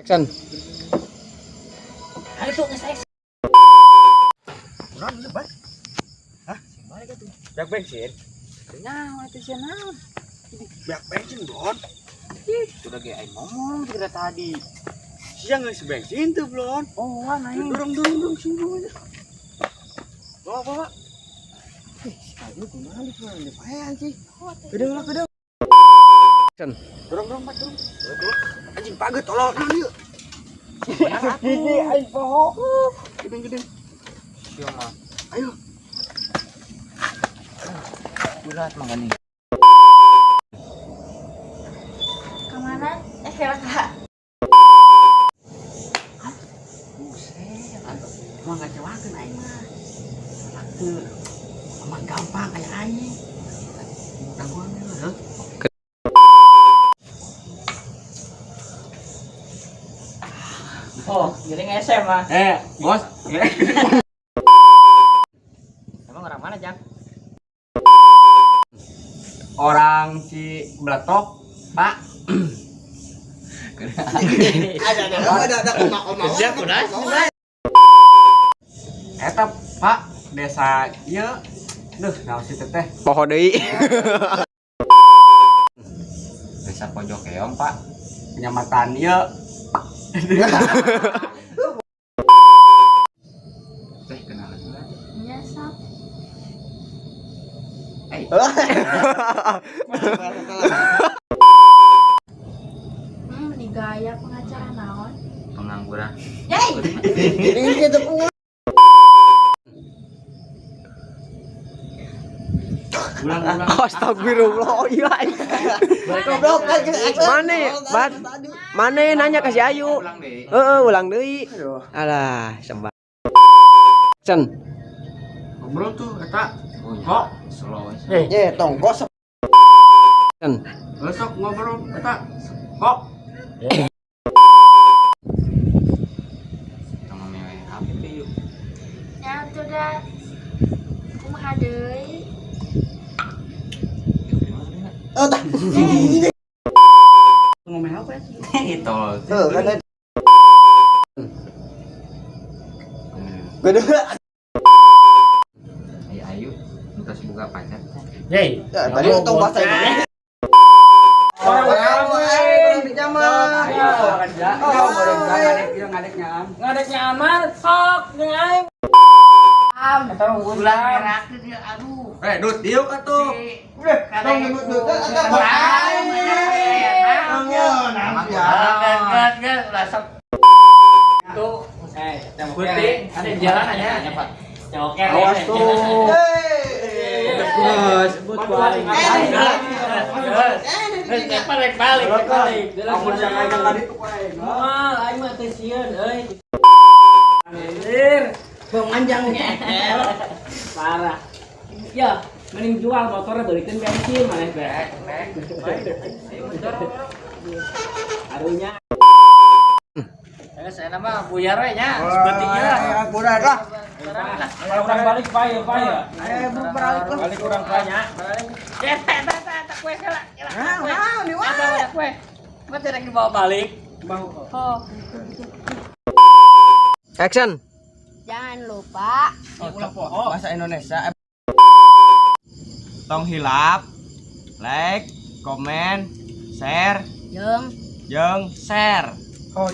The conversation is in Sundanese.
Action. Ayo tuh nges. Kurang lu, Bang. Hah? Beak bensin. Nyawa itu sih naon. Beak bensin, Bon. Ih, sudah ge aing ngomong juga tadi. Siang geus bensin tuh, Blon. Oh, wah aing. Dorong, dorong, dorong sini dorong aja. Bawa, bawa. Eh, si Ayu kumaha di mana dipaean sih? Gedeng lah, gedeng. Action. Dorong, dorong, Pak, dorong. Dorong. Anjing paget tolong nah ieu. Gigi aing poho. Gedeng, gedeng. Sia mah. Ayo. Berat mah gini. Kemana? Eh, kira kak. Buset, emang ngecewakeun aing mah. Teu emang gampang kayak aing. Tangguhan heuh. Oh, jadi ngesem mah. Eh, bos. Emang orang mana, Jang? Orang si Beletok, Pak. Ada koma-koma. Siap, udah. Eta, Pak, desa ieu. Duh, naon sih teteh? Poho deui. Desa Pojok Keong, Pak. Kecamatan ieu. Teh kenalan heula. Iya, sap. Eh, Nih gaya pengacara naon? Pengangguran. Yey! Ini kita pengen. Ulang, ulang. Astagfirullah, iya. Goblok kan. Mana? Bat? Mana nanya ke si Ayu? Ulang deh. Heeh, ulang deui. Alah, sembah. Action. Ngobrol tuh eta. Oh, ya. Kok? Slow. Ye, tongkos. Action. Besok ngobrol eta. Kok? Tong mewe HP yuk. Ya, tuh dah. Kumaha deui? Oh, tah. Ngomong apa ya? Itu. Tuh, kan. Gede. Ayo ayo, entos buka pacar. Yey. Ya, tadi untung bahasa Indonesia. Orang di zaman. Ngadeknya. Ngadeknya aman, sok jeung aing. Am. Eta mah Ulah ngerakeun ya, aduh. Eh, Dut, diuk atuh. Tong nyebut dut. Tuh, eh, putih, ada jalan aja. Pak. Coker. Awas tuh. Sebut balik. Balik balik balik. Ampun siapa yang tadi tuh aing. Moal, aing mah teu sieun euy. Anjir, bang manjang ngekel. Parah. Ya, mending jual motornya belikan bensin maneh teh. Arunya. Eh, saya nama buyar we nya. Sepertinya lah. Kurang lah. Kalau kurang balik pae pae. Eh, balik lah. Balik kurang banyak. Ya, teh teh teh teh kue kela. Nah, nah, nih wah. Ada kue. Mah tidak dibawa balik. Oh, Action. jangan lupa Bahasa Indonesia. Tong hilap, like, komen, share, jeung jeung share. Oh.